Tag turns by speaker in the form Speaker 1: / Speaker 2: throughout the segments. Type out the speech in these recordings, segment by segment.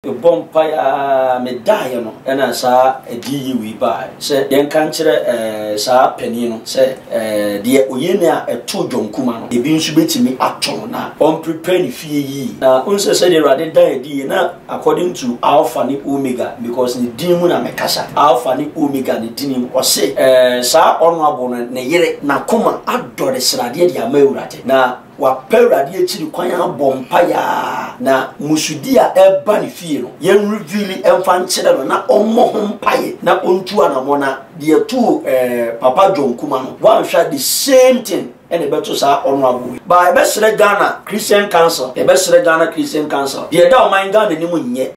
Speaker 1: Mebɔ mpaeɛ ara, medaeɛ no ɛna saa adiyi wei baeɛ sɛ yɛnka nkyerɛ ɛɛ saa panin no sɛ ɛɛ deɛ ɔyɛ ni a ɛto John Kuma no ebi nso bɛtumi ato no na ɔmprepare ne fie yie. Na wohu sɛ sɛdeɛ Awurade da adi yie na according to Alpha ne Omega because ne din mu na mekasa, Alpha ne Omega ne din mu ɔse ɛɛ saa honourable no ne yere n'akoma adɔre sradeɛ de ama Awurade na Wapɛ Awurade akyiri kwan abɔ mpaeɛ aa na musudi a ɛreba ne fie no yɛn reveal mfa nkyerɛ no na ɔmmɔ ho mpaeɛ na ɔntu anamɔ na deɛ ɛtoo eh, Papa John Kuma no wanhwɛ a the same thing ɛna ɛbɛto saa honourable yi. Ba yɛbɛsrɛ Ghana Christian Council, yɛbɛsrɛ Ghana Christian Council deɛ ɛda ɔman Ghana anim nyɛ.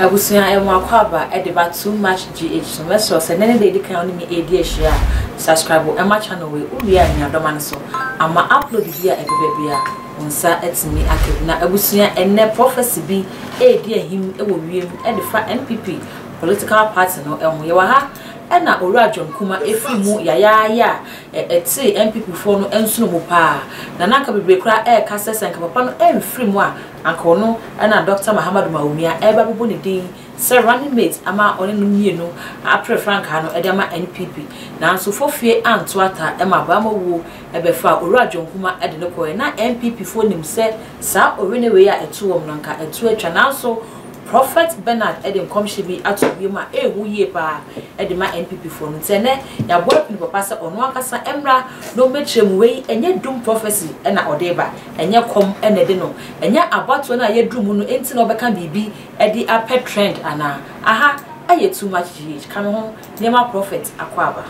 Speaker 2: Abusua ɛmo akwaaba ɛde ba too much GH so mɛsrɛ wo sɛ nɛ ne da edi kan a wo ne me edi ahyia a subscribe ɛma channel wei wo wie a mia dɔma no so ama upload bi a ɛbɛba bia wo nsa atumi aka bi na abusua ɛnɛ prophecy bi ɛredi ahim ɛwɔ wiem ɛde fa NPP political party no ɛho yɛwɔ ha ɛna Owura John Kuma ɛfiri mu yayaaya a ɛtee NPP foɔ no nsono mu paa na na anka bebree koraa ɛreka sɛ sɛ anka papa no ɛmfiri mu a Anka ɔno na Dɔkta Mahamadou Bawumia reba abɛbɔ ne din sɛ running mate ama ɔne no mmienu apere frankaa no de ama NPP. Nanso Fofie anto ata ma Abaamawuo bɛfaa Owura John Kumah de no kɔeɛ. Na NPP foɔ nim sɛ saa owene wei a ɛto wɔn no anka ɛto atwa. Nanso Prophet Bernard de nkɔmhyɛ bi ato wiem a ɛrehu yie pa ara de ma NPP foɔ no. Nti ɛnnɛ yɛabɔ apini papa sɛ ɔno ankasa mmra na ɔmmɛkyerɛ mu. Wei ɛnyɛ doom prophecy na ɔde reba. Ɛnyɛ kɔm na ɛde no, ɛnyɛ abatoɔ no a yɛduru mu no nti na ɔbɛka biribi de apɛ trend anaa? Aha ɛyɛ too much GH, ka me ho nneɛma prophet Akwaaba.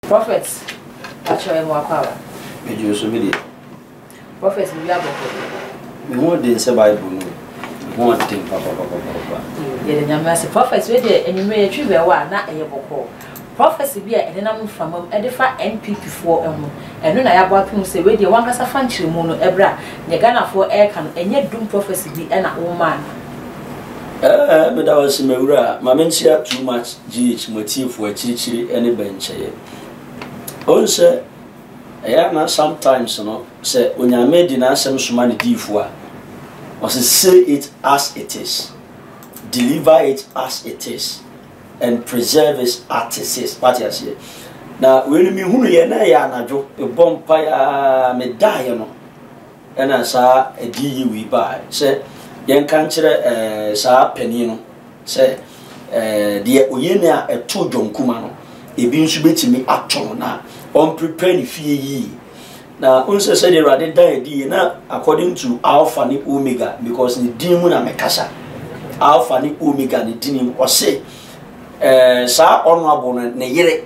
Speaker 2: Prophet pakyɛw yɛ mo akwaaba.
Speaker 1: Medwo nso me deɛ.
Speaker 2: Prophet biribi abɔ kɔ deɛ.
Speaker 1: Me ho ɔden sɛ bible no o. Me ho ɔden papapapapapa.
Speaker 2: Yɛda Nyame ase. Prophet wei deɛ anwummerɛ yɛtwi bɛɛwa a na ɛyɛ bɔkɔɔ. Prophecy bi a ɛnenam mframa mu ɛde fa NPP foɔ ho ɛno na yɛabɔ apem sɛ wei deɛ wankasa fa nkyerɛmu no ɛbra neɛ Ghanafoɔ ɛreka no ɛnyɛ doom prophecy bi ɛna woma anaa?
Speaker 1: Ɛɛ meda wo ase mawura. Ma menkyea too much GH mo atiefoɔ akyirikyiri ne bɛnkyɛeɛ. Wohu sɛ Ɛyɛ a na sometimes no sɛ Onyame de n'asɛm soma ne diifo a, ɔse say it as it is, deliver it as it is, and preserve it as it is. Wate aseɛ? Na wei no mehunu yɛ na ɛyɛ anadwo, mebɔ mpaeɛ a medaeɛ no ɛna saa adiyi wei baa sɛ yɛnka nkyerɛ ɛɛ saa panin no Sɛ deɛ ɔyɛ ni a ɛto John Kuma no, ebi nso bɛtumi ato no na ɔmprepare ne fie yie. Na wohu sɛ sɛdeɛ Awurade da adi yie na according to Alpha ne Omega because ne din mu na mekasa. Alpha ne Omega ne din mu ɔse ɛɛ saa honorable no ne yere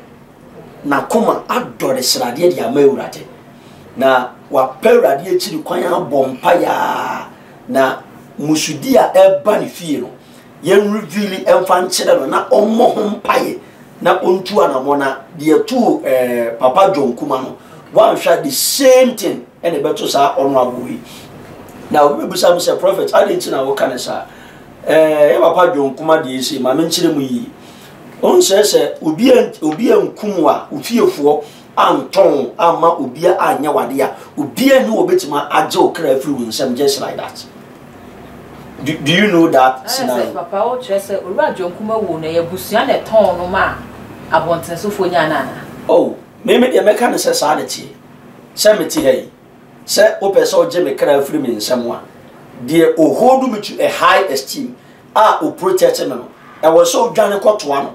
Speaker 1: n'akoma adɔre sradeɛ de ama Awurade na wapɛ Awurade akyiri kwan abɔ mpaeɛ a na musudi a ɛba ne fie no yɛn reveal mfa nkyerɛ no na ɔmmɔ ho mpaeɛ na ɔntu anamɔ na deɛ ɛtoo ɛɛ papa John Kuma no wanhwɛ the same thing ɛna ɛbɛto saa honourable yi na obi bɛbisa me sɛ prophet adɛn nti na woka ne saa ɛɛ yɛ papa John Kuma deɛ ɛsei ma menkyerɛ mu yie ɔnsɛ sɛ obi obi ankum a ofiefoɔ antɔn amma obi anyɛ wade a obi ani wɔ bɛtumi agye wo kra afiri wo nsam just like that. Do, do you know that scenario?
Speaker 2: Sɛ papa wo kyerɛ sɛ Owura John Kuma wu no ɛyɛ abusua na ɛtɔn no ma abɔntensofoɔ nyaa no anaa?
Speaker 1: Oh, me me deɛ mɛka no sɛ saa na ɛteɛ. Sɛ mete ha yi, sɛ wopɛ sɛ wogye me kra firi me nsam a, deɛ o hold me to a high esteem a o protect me no, ɛwɔ sɛ odwane kɔtoa no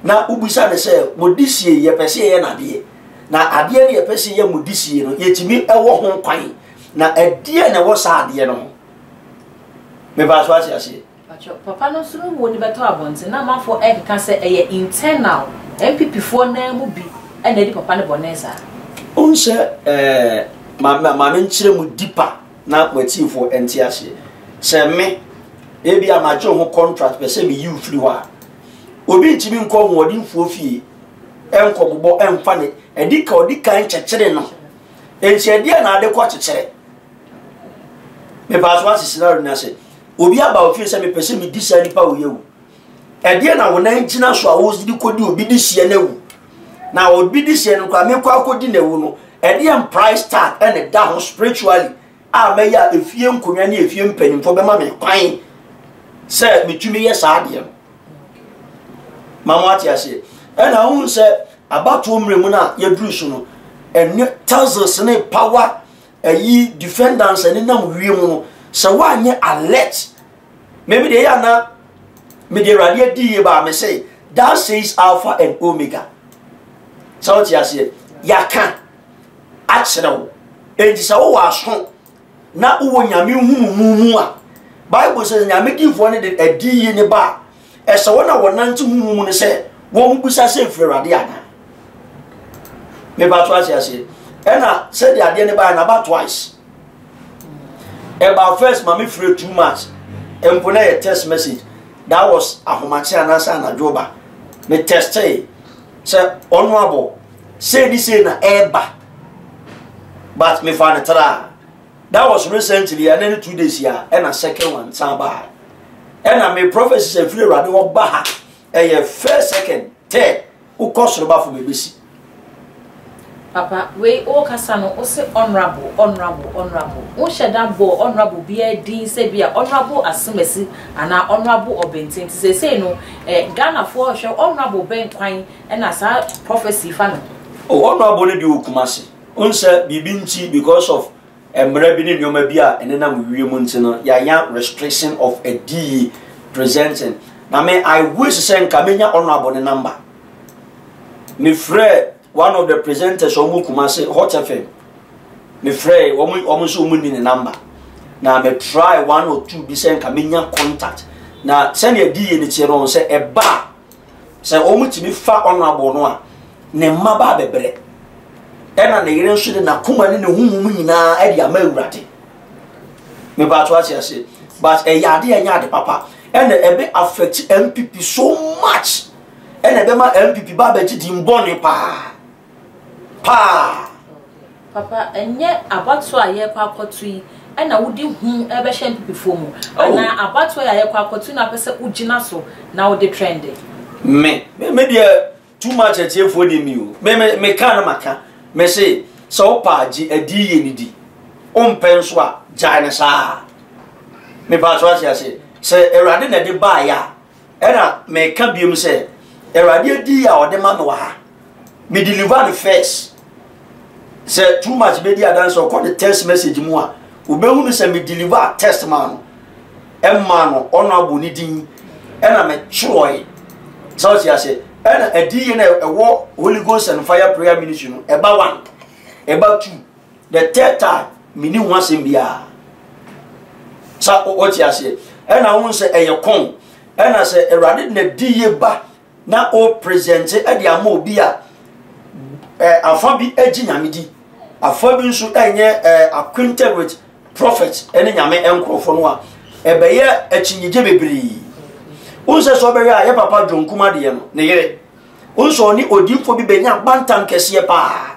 Speaker 1: na wobisa no sɛ mo de sie yɛpɛ sɛ yɛyɛ no adeɛ na adeɛ no yɛpɛ sɛ yɛ mo de sie no yɛtumi ɛwɔ ho kwan Na ɛdeɛn na ɛwɔ saa adeɛ no ho? Mepaa so ate aseɛ.
Speaker 2: Pakyɛ papa no nso no wuo no bɛtɔ abɔnten na amanfoɔ ɛkeka sɛ ɛyɛ internal NPP foɔ naa mu bi na adi papa no bɔne saa.
Speaker 1: Wohu sɛ ɛɛ ma ma ma menkyerɛ mu deeper na mo atiefoɔ nte aseɛ. Sɛ me ebi a magye ho contract pɛ sɛ meyi wo firi hɔ a, obi ntumi nkɔ ɔhoɔdenfoɔ fie nkɔbobɔ mfa ne ɛdi ka ɔdi kan kyekyere no. Enti ɛdeɛn na ade kɔ kyekyere? Mepaa so ase scenario no ase. Obi aba ofie sɛ mepɛ sɛ medi saa nipa wei awu. Ɛdeɛ na wo nan gyina so a wode kɔdi obi de hyia no awu. Na obi de hyia no koraa mekɔ akɔdi n'awu no, ɛdeɛ price tag ɛna ɛda ho spiritually a mɛyɛ a efie nkonnwa ne efie mpanimfoɔ bɛma me kwan sɛ metumi yɛ saa adeɛ no. Ma mo ate aseɛ. Ɛna wohu sɛ abatoɔ mmerɛ mu no a yɛduru so no, ɛne taxes ne power ɛyi defendants ɛne nam wiem no, sɛ woanyɛ alert. Meme deɛ yɛ ana mede Awurade adi yie baa me se that says Alpha and Omega. Sɛ wote aseɛ, yɛaka akyerɛ wo. Enti sɛ wowɔ aso na wowɔ Nyame nhunumu mu a, Bible sɛ Nyame difoɔ no de adi yie ne ba a, ɛsɛ wɔn a wɔnante huhu mu no sɛ wɔn bisa sɛ ɛfiri Awurade anaa. Mepa so ase aseɛ. Ɛna sɛdeɛ adeɛ no baeɛ no aba twice. Ɛbaa first ma me frɛ too much. Mpo na yɛ text message. That was ahomakye anaasɛ anadwo ba. Me textee sɛ ɔno abɔ sei ne sei na ɛreba. But me fa no traa. That was recently ɛne ne 2 days ya ɛna second one san baa. Ɛna me prophecy sɛ firi Awurade hɔ ba ha ɛyɛ first, second, third, wokɔ soro ba fam ɛbɛsi.
Speaker 2: Papa, wei wokasa no, wose honourable, honourable, honourable. Wonhyɛ da bɔɔ honourable biara din sɛ bi a honourable Asemasi anaa honourable Ɔbɛnten. Nti seesei no, eh, Ghanafoɔ rehwɛ honourable bɛn kwan ɛna saa prophecy fa no?
Speaker 1: Oh, honourable no deɛ wɔ Kumasi. Wohu sɛ biribi nti because of mmara bi ne nneɛma bi a ɛnenam wiem nti no, yɛanya restriction of adiyi presenting. Na me, I wish sɛ nka menya honourable ne number. Mefrɛ one of the presenters wɔn Kumasi Hot FM. Mefrɛ wɔn, wɔn nso wɔn ni ne number. Na me try one or two bi sɛ nka menya contact. Na sɛnea adiyi no teɛ no, sɛ ɛba a, sɛ wɔn tumi fa honourable no a, ne mma ba abɛbrɛ. Ɛna ne yere nso de n'akoma ne ne honhom nyinaa ɛde ama Awurade. Mepatro ase ase. But ɛyɛ ade a ɛnyɛ ade papa. Ɛna ɛbɛ affect NPP so much. Ɛna ɛbɛma NPP ba abɛgye din bɔne paa. Paa.
Speaker 2: Papa, ɛnyɛ abatoɔ a yɛrekɔ akɔto yi ɛna wode hu ɛbɛhyɛ NPP foɔ mu.
Speaker 1: Oh.
Speaker 2: Anaa abatoɔ a yɛrekɔ akɔto yi na apɛ sɛ wogyina so na wode trend.
Speaker 1: Me deɛ too much atiefoɔ ni mi o. Me ka na maka. Me se sɛ wopa agye adi yie ne di. Wompɛ nso a gyae ne saa. Me pa so ase ase. Sɛ Awurade na ɛde baeɛ a, ɛna meka biom sɛ Awurade adi yie a ɔde ma me wɔ ha. Me deliver no first. Sɛ too much bɛdi adanse ɔkɔ de text message mu a, wobɛhunu sɛ me deliver text ma no. Ɛma no ɔno abɔ ne din ɛna metwerɛe. Sɛ ɔte ase ɛna adi yie na ɛwɔ Holy Ghost and Fire Prayer Ministry no ɛba one, ɛba two, the third time menni ho asɛm biara. Sɛ ɔte aseɛ ɛna wohu sɛ ɛyɛ kɔn ɛna sɛ Awurade na di yie ba na o presente ɛde ama obi a ɛ afa bi agye Nyame di, afa bi nso ɛnyɛ ɛ acquainted with prophet ɛne Nyame nkurɔfoɔ no a, ɛbɛyɛ akyinnyegye bebree. Wohu sɛ sɛ ɔbɛhwɛ a yɛ papa John Kuma deɛ no ne yere, wohu sɛ ɔne odiyifoɔ bi bɛnya bantam kɛseɛ paa.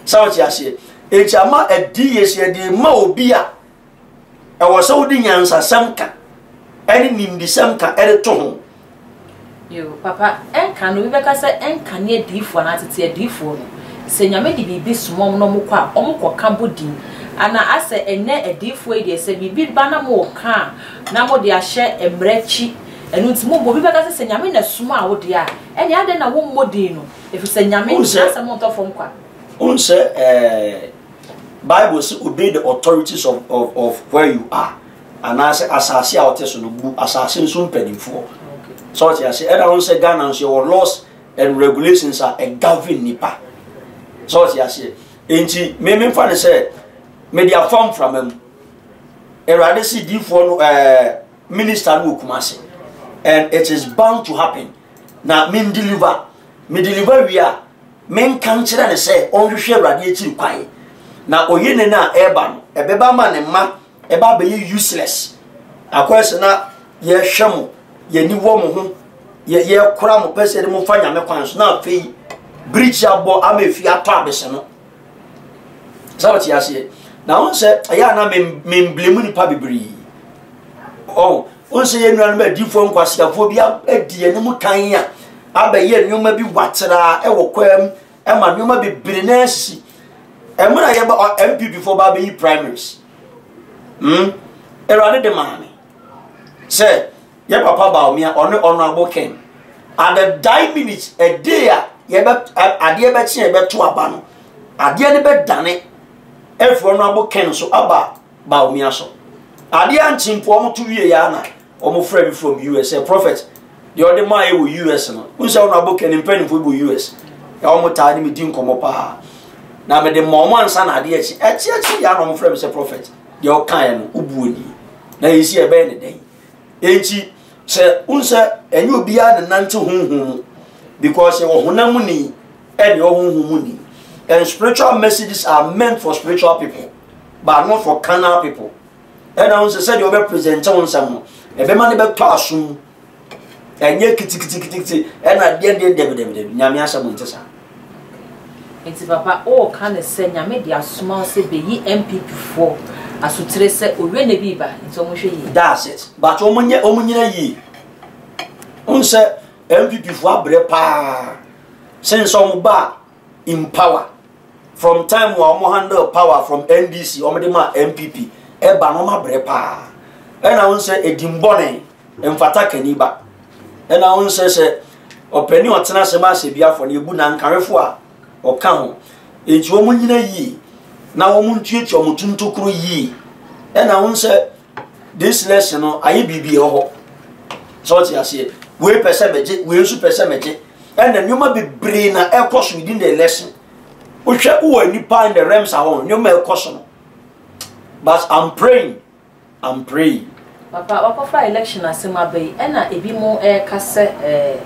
Speaker 1: Sɛ wote aseɛ, enti ama adi yɛ sɛ yɛde ma obi a ɛwɔ sɛ wode nyansasɛm ka ɛne nimdesɛm ka ɛde to ho.
Speaker 2: Yo, papa, ɛnka no, obi bɛka sɛ ɛnka ne adiyifoɔ anaa tete adiyifoɔ no, sɛ Nyame de biribi soma wɔn na wɔkɔ a, wɔkɔka bɔ din. Anaa asɛ ɛnnɛ adiyifoɔ yi deɛ, sɛ biribi ba na moreka a, na mode ahyɛ mmara akyi, ɛno nti mommɔ. Obi bɛka sɛ, sɛ Nyame na ɛsomaa wo deɛ a, ɛnneɛ adɛn na wommɔ din no? Ɛfiri sɛ Nyame n'asɛm ntɔ fam kwa.
Speaker 1: Wohu sɛ ɛɛ Bible sɛ obey the authorities of where you are, anaasɛ asase a ɔte so no, bu asase nso mpanimfoɔ. Sɛ ɔte ase, ɛna wohu sɛ Ghana nso yɛwɔ laws and regulations a ɛgovern nipa. Sɛ ɔte aseɛ, enti me memfa ne sɛ mede afa mframa mu. Awurade si diifoɔ no minister no wɔ Kumasi, and it is bound to happen. Na me deliver, me deliver wie a, menka nkyerɛ no sɛ ɔnhwehwɛ Awurade akyiri kwan, na ɔyɛ ne no a ɛreba no, ɛbɛba ama ne mma ɛba abɛyɛ useless. Akɔyɛ sɛ na yɛhwɛ mo, yɛni wɔ mo ho, yɛkora mo pɛ sɛ yɛde mo fa Nyame kwan so, na afei birikyi abɔ ama efi atɔ abese no. Sɛ wote aseɛ, na wo sɛ ɛyɛ a na memblemu nipa bebree. Oh, Wohu sɛ yɛn nuanom adiyifoɔ nkwaseafoɔ bi adi yɛn anim kan a abɛyɛ nneɛma bi wateraa wɔ kwaa mu ma nneɛma bebree na asisi. Mmerɛ a yɛba MPP foɔ ba abɛyi primaries. Hmm? Awurade de maa me sɛ yɛ papa Bawumia ɔne Honorable Ken at the die minute a day a yɛbɛ adeɛ bɛkye yɛbɛto aba no adeɛ no bɛdane afiri Honorable Ken so aba Bawumia so. Adeɛ ankye mpo wɔn to wie ya na wɔn frɛ me from US sɛ prophet deɛ ɔde maa yɛ wɔ US no n sɛ Honorable Ken mpanimfoɔ bi wɔ US na wɔn taa ne me di nkɔmɔ paa na mede ma wɔn ansa na adeɛ akyi akyi akyi ya na wɔn frɛ me sɛ prophet deɛ ɔkaeɛ no wobuo nie na yɛsi ɛbɛyɛ ne dɛn enti sɛ n sɛ ɛnyɛ obiara na nante honhom mu because yɛwɔ honam mu ni ɛne ɔhonhom mu ni and spiritual messages are meant for spiritual people but not for carnal people ɛna wo sɛ sɛdeɛ wɔbɛ present wo nsɛm no ɛbɛma no bɛtɔ asom ɛnyɛ kitikitikiti ɛna deɛ deɛ dɛbi dɛbi dɛbi nyame asɛm nte saa.
Speaker 2: Nti papa woka no sɛ nyame de asoma wo sɛ bɛyi NPP foɔ asotire sɛ owie na bi ba nti ɔmo hwɛ yie.
Speaker 1: That's it but ɔmo nyɛ ɔmo nyina yie wohu sɛ NPP foɔ abrɛ paa sen sɛ ɔmo ba in power from time a ɔmo handle power from NDC ɔmo de ma NPP ɛba no ɔmo abrɛ paa ɛna wohu sɛ edimbɔne mfata kani ba ɛna wo nsɛ sɛ ɔpɛni ɔtena ase ma asɛ bi afɔ no ebu na nkarefo a ɔka ho enti wɔn nyina yie na wɔn ntuatua wɔn tuntokuro yie ɛna wo nsɛ this lesson no ayɛ biribi ɛwɔ hɔ sɛ ɔte aseɛ wei pɛ sɛ mɛgye wei nso pɛ sɛ mɛgye ɛna nneɛma bebree na ɛkɔ so within the lesson wohwɛ wowɔ nipa in the realms ahɔ nneɛma ɛkɔ so no but I'm praying I'm praying.
Speaker 2: Papa wakɔfa election asɛm aba yi ɛna ebi mo ɛɛka sɛ ɛɛ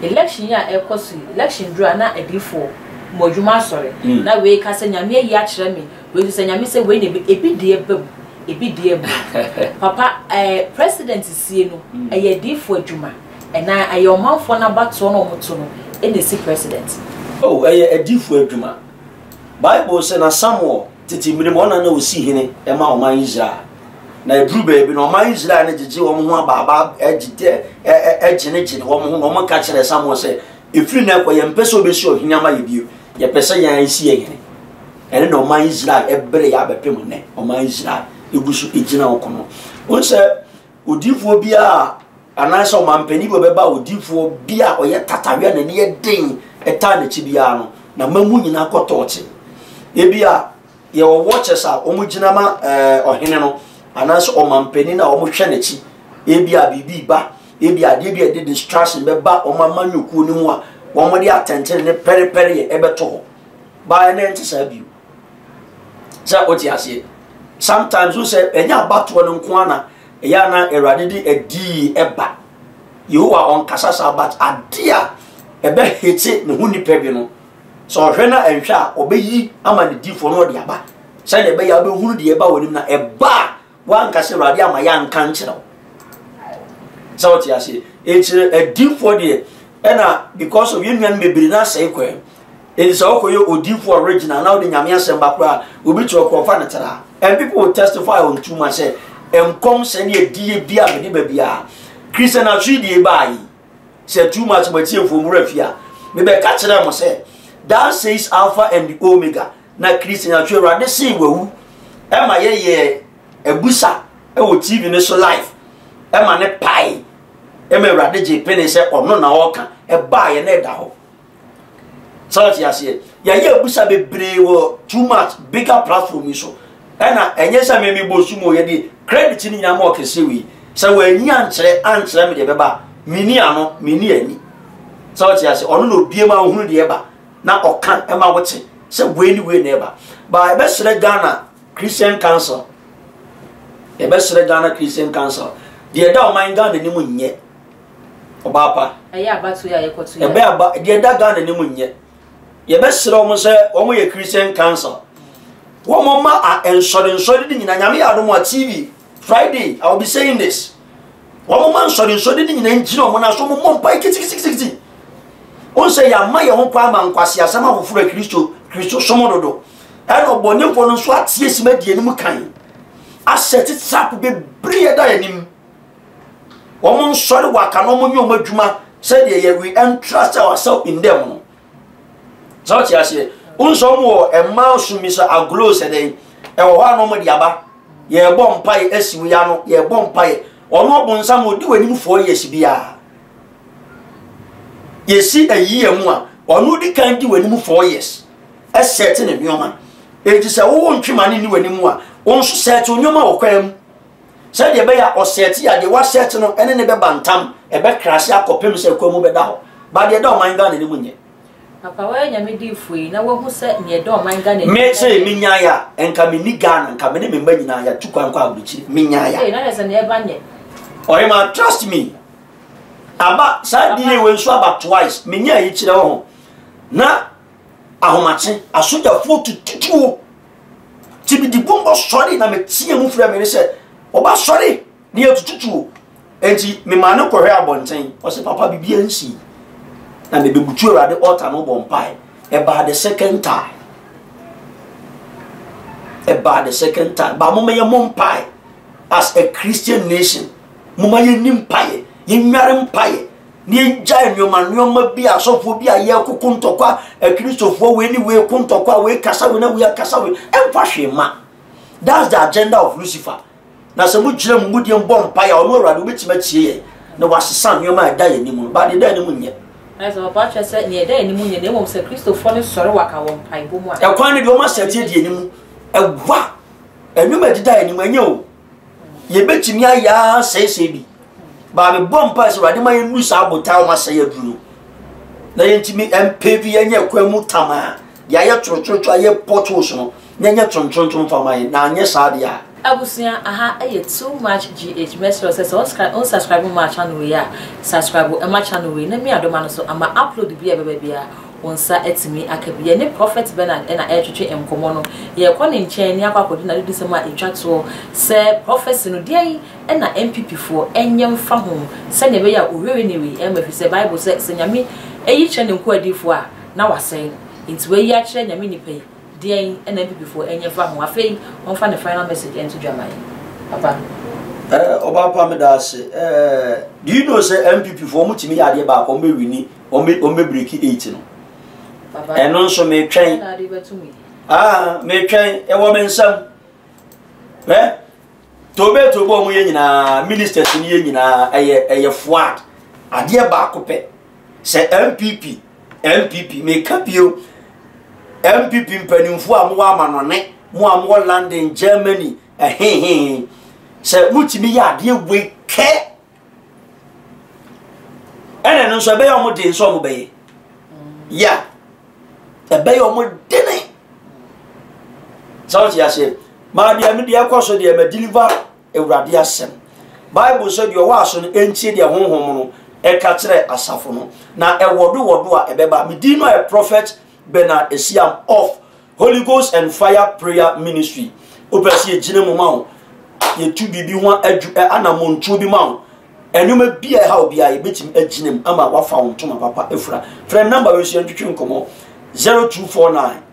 Speaker 2: election yi a ɛɛkɔ so yi election duru a na adiifoɔ mo adwuma asɔre mm. na wei ka sɛ nyame ayi akyerɛ me wei nso sɛ nyame sɛ wei na ebi ebi deɛ ba mu ebi deɛ mu papa ɛɛ president sie no mm. ɛyɛ adiifoɔ adwuma ɛna ɛyɛ ɔmanfoɔ n'abatoɔ na wɔn to no ɛna esi president.
Speaker 1: Oh ɛyɛ adiifoɔ adwuma Bible sɛ na Samuel Tete mmere mu, ɔna na osi hene ma ɔman Israel. Na eduru baabi no, ɔman Israel no gyegye wɔn ho abaaba gyegye gyenegyene wɔn ho na wɔka kyerɛ Samuel sɛ, efiri na ɛkɔ yɛmpɛ sɛ obesi ɔhene ama yɛ bio, yɛpɛ sɛ yɛn ara si yɛn hene. Ɛne na ɔman Israel ɛbere yɛ abɛpem nnɛ, ɔman Israel egu so egyina ɔko no. Wɔn sɛ odiifoɔ biara anaasɛ ɔmampanin bi ɔbɛba odiifoɔ bi a ɔyɛ tatawe a n'ani yɛ den ɛtaa n'akyi biara no na mamu nyinaa kɔ tɔɔkye ebi a yɛwɔ watchers a wɔn gyina ma ɛɛ ɔhene no anaasɛ ɔmampanin a wɔhwɛ n'akyi ebi a biribi ba ebi a adeɛ bi a ɛde distraction bɛba wɔn amanyɔkuo no mu a wɔn de atɛntɛn ne pɛrepɛre yɛ ɛbɛto hɔ baa ɛnɛ nte saa bio sɛ wote aseɛ sometimes wo sɛ ɛnyɛ abatoɔ no nko ara na ɛyɛ a na awurade de adii ɛba yehowa ɔnkasa saa but ade a ɛbɛhete ne ho nipa bi no sɛ ɔhwɛ na ɛnhwɛ a ɔbɛyi ama ne difoɔ no ɔde aba sɛdeɛ ɛbɛyɛ a wobɛhunu deɛ ɛba wɔ anim na ɛba a woanka sɛ awurade ama yɛanka nkyerɛ wo sɛ wote aseɛ ɛkyerɛ adifoɔ deɛ ɛna because of yɛn nuanom bebree no asɛe kwan Enti sɛ wokɔyɛ odiyifoɔ original na wode Nyame asɛm ba koraa a, obi te hɔ koraa ɔfa no tra. And people will testify on too much sɛ nkɔmhyɛ ne adiyɛ bi a mede ba biara. Christian Atwere deɛ baa yi, sɛ too much mo atiefoɔ mo werɛ fi a, mebɛka kyerɛɛ mo sɛ that says Alpha and the Omega na Christian Atwere Awurade see wawu ɛma yɛyɛ abusa ɛwɔ TV no so live ɛma ne pae ɛma Awurade gye pene sɛ ɔno na ɔka ɛbaa yɛ na ɛda hɔ. sɛ ɔte aseɛ yɛayɛ abusa bebree wɔ too much bigger platform yi so ɛna ɛnyɛ sɛ meme bɔ su mu yɛde credit no nyinaa ma ɔkɛseɛ wei sɛ wɔanyi ankyerɛ ankyerɛ me deɛ bɛba menni ano menni ani sɛ ɔte aseɛ ɔno na obie ma wohunu deɛ ɛba na ɔka ɛma wote sɛ wei ne wei na ɛba ba ɛbɛsrɛ Ghana Christian Council yɛbɛsrɛ Ghana Christian Council deɛ ɛda ɔman Ghana anim nyɛ ɔbaa pa.
Speaker 2: Ɛyɛ abatoɔ yi a yɛkɔto yi.
Speaker 1: Ɛbɛ aba deɛ ɛda Ghana anim nyɛ. Yɛbɛsrɛ wɔn sɛ wɔn yɛ Christian Council. Wɔn ma a nsɔre nsɔre ne nyinaa nyame yɛ adom a TV Friday I will be saying this. Wɔn ma nsɔre nsɔre ne nyinaa ngyina wɔn nan so wɔn mmɔ mpae kitikitikitikiti. Wɔn sɛ yɛama yɛn ho kwan ma nkwasi asɛm afoforo a Kristo Kristo som dodo. Ɛna ɔbɔnefoɔ no nso ateɛ si ma di anim kan. Ahyɛ tete trap bebree ɛda yɛn anim. Wɔn nsɔre waka na wɔn nyɛ wɔn adwuma sɛdeɛ yɛ we entrust ourselves in them no. Sɛ ɔte aseɛ, nso wɔn wɔ mmaa so mi sɛ agolo sɛ dɛn ɛwɔ hɔ a na wɔn de aba. Yɛrebɔ mpaeɛ asi wo ya no, yɛrebɔ mpaeɛ. Ɔno ɔbonsam ɔdi w'anim 4 years biara. Yɛsi ayie mu a, ɔno di kan di w'anim 4 years. Ɛsɛte ne nneɛma. Enti sɛ wowo ntwe ma ne nni w'anim a, wo nso sɛte wo nneɛma wɔ kwan mu. Sɛdeɛ ɛbɛyɛ a ɔsɛte a deɛ wasɛte no ɛne ne bɛba ntam, ɛbɛkrase akɔpem sɛ kwan mu bɛda hɔ. Ba deɛ ɛda ɔman Ghana anim nyɛ.
Speaker 2: Papa, woayɛ Nyame diifoɔ yi na woahu sɛ neɛ ɛda ɔman Ghana anim
Speaker 1: Me sɛ menyaeɛ a, nka menni Ghana, nka me ne me mma nyinaa yɛatu kwan kɔ aburokyire. Menyaeɛ a.
Speaker 2: Ee, na kyerɛ sɛ neɛ ɛba nyɛ.
Speaker 1: Ɔhema, trust me. Aba, saa die wei nso aba twice. Menya yi kyerɛ wo ho. Na ahomakye, asogyafoɔ tututuo. Nti mede bumbɔ sɔre na meteɛ mu frɛ me ne sɛ, ɔba sɔre na yɛtututuo. Enti memaa no kɔhwɛ abɔnten. Ɔsɛ papa biribi ansi. Na mebebutu Awurade altar no bɔ mpae. Ɛbaa the second time. Ɛbaa the second time. Ba moma yɛ mo mpae as a Christian nation. Moma yɛnni mpaeɛ. Yɛnnware mpaeɛ. Na yɛngyae nneɛma nneɛma bi asɔfoɔ bi a yɛkoko ntɔkwa, akristofoɔ wei ne wei ko ntɔkwa, wei kasa wei na wei akasa wei. Ɛmfa hwee ma. That's the agenda of Lucifer. Na sɛ mogyina mo mudie bɔ mpaeɛ a, ɔno Awurade wobɛtumi atie yɛn na wasesa nneɛma a ɛda yɛn anim no. Ba deɛ ɛda anim nyɛ.
Speaker 2: Na sɛ papa kyerɛ sɛ nea ɛda anim nyɛ na mmom sɛ Kristofoɔ no sɔre waka wɔ mpaebɔ mu a.
Speaker 1: Ɛkwan no deɛ wɔn asɛte di anim ɛwa nneɛma a ɛdeda anim ɛnyɛ o. Yɛbɛtumi ayɛ ara sɛesɛe bi. Baa mebɔ mpae sɛ Awurade ma yɛnnu saa botae a wɔn asɛe aduru no na yɛntumi mpɛ bi yɛnyɛ kwan mu tamaa deɛ ayɛ torotorotoro ayɛ potholes no na ɛnyɛ trontrontrom mfa ma yɛn na anyɛ saa deɛ a.
Speaker 2: Abusua aha yɛ too much GH mɛsrɛ wo sɛ sɛ wo unsubscribe mmaa channel wei a subscribe ma channel wei na mia doma no so ama upload bi a ɛbɛba biara wo nsa atumi aka bi. Yɛne Prophet Bernard na ɛretwetwe nkɔmmɔ no yɛrekɔ ne nkyɛn ne akɔ akɔdi n'adedisɛm a ɛtwa toɔ sɛ prophecy no deɛn na NPP foɔ nyɛ mfa ho sɛdeɛ ɛbɛyɛ a owiewie ne wei ɛmma ɛfiri sɛ Bible sɛ sɛ Nyame yi kyerɛ ne nkoa adiyifoɔ a na wasɛe no nti wayi akyerɛ Nyame nipa yi Deɛn na NPP foɔ ɛnyɛ fa ho? Afei ɔmfa ne final message ɛnto dwa ma yɛn. Papa.
Speaker 1: Eh, ɔba pa me da ase. Eh, do you know sɛ NPP foɔ ɔmo tumi yɛ adeɛ baako ɔmo bɛ wini ɔmo bɛ ɔmo bɛ break eight no.
Speaker 2: Papa.
Speaker 1: Ɛno nso metwɛn.
Speaker 2: Ɛna ade bɛto mu yi.
Speaker 1: Ah, metwɛn ɛwɔ me nsam. Eh, tobe tobe ɔmo yɛ nyinaa ministers no yɛ nyinaa ɛyɛ ɛyɛ fuad adeɛ baako pɛ. Sɛ NPP NPP meka bio NPP mpanimfoɔ a mowɔ amanɔne mo a mowɔ London Germany ɛhehehe sɛ motumi yɛ adeɛ wei kɛ ɛna ɛno nso ɛbɛyɛ ɔmo den sɛ ɔmo bɛyɛ ya ɛbɛyɛ ɔmo dene sɛ wote aseɛ maa deɛ me deɛ ɛkɔ so deɛ ma deliver Awurade asɛm. Bible sɛ deɛ ɔwɔ aso no ɛntie deɛ honhom no ɛka kyerɛ asafo no. Na ɛwɔdo wɔdo a ɛbɛba. Me din no yɛ Prophet Bernard Esiam of Holy Ghost and Fire Prayer Ministry. Wopɛ sɛ yɛgyina mu ma wo, yɛtu biribi ho adwu anamontuo bi ma wo. Nneɛma bi a ɛha obiara yɛbɛtumi agyina mu ama wafa wo ntoma papa afura. Frɛ namba wei so yɛntwetwe nkɔmmɔ 0249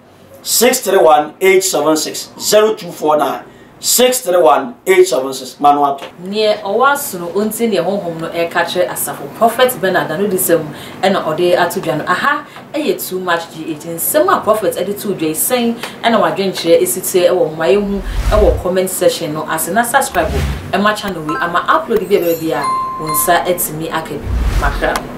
Speaker 1: 631 876 0249 631 876 ma no atɔ.
Speaker 2: Neɛ ɔwɔ aso no ɔntie neɛ Honhom no reka kyerɛ asafo. Prophet Bernard n'anodisɛm na ɔde ato dwa no. Aha yɛ too much GH. Nsɛm a Prophet de too dwa yi sɛn na w'adwenkyerɛ si teɛ wɔ ho? Ma yɛnhu wɔ comment section no ase na subscribe ma channel wei ama upload bi a ɛbɛba biara wo nsa atumi aka bi. Makra.